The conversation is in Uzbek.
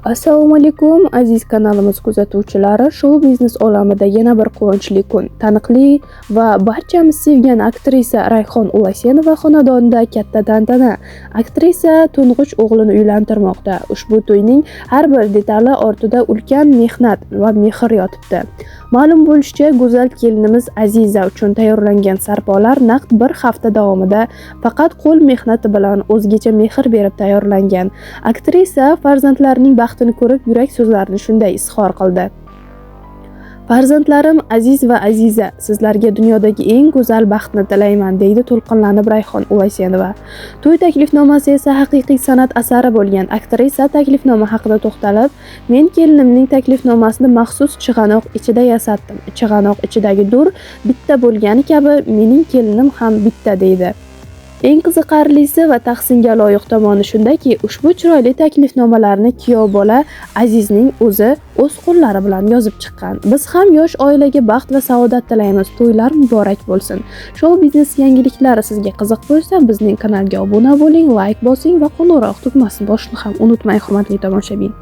Assalomu alaykum, aziz kanalimiz kuzatuvchilari. Shou biznes olamida yana bir quvonchli kun. Taniqli va barchamiz sevgan aktrisa Rayhon Ulasenova xonadonida katta tantana. Aktrisa to'ng'ich o'g'lini uylantirmoqda. Ushbu to'yning har bir detali ortida ulkan mehnat va mehr yotibdi. Ma'lum bo'lishicha, go'zal kelinimiz Aziza uchun tayyorlangan sarpolar naqd bir hafta davomida faqat qo'l mehnati bilan o'zgacha mehr berib tayyorlangan. Aktrisa farzandlarining baxtini ko'rib, yurak so'zlarini shunday izhor qildi: "Farzandlarim Aziz va Aziza, sizlarga dunyodagi eng go'zal baxtni tilayman", deydi to'lqinlanib Rayhon Ulasenova. To'y taklifnomasi esa haqiqiy san'at asari bo'lgan. Aktrisa taklifnoma haqida to'xtalib, "Men kelinimning taklifnomasini maxsus chig'anoq ichida yasatdim. Chig'anoq ichidagi dur bitta bo'lgani kabi mening kelinim ham bitta", deydi. Eng qiziqarlisi va tahsinga loyiq tomoni shundaki, ushbu chiroyli taklifnomalarni kuyov bola Azizning o'zi o'z qo'llari bilan yozib chiqqan. Biz ham yosh oilaga baxt va saodat tilaymiz. To'ylar muborak bo'lsin. Shou biznes yangiliklari sizga qiziq bo'lsa, bizning kanalga obuna bo'ling, layk bosing va qo'ng'iroq tugmasini bosishni ham unutmang, hurmatli tomoshabin.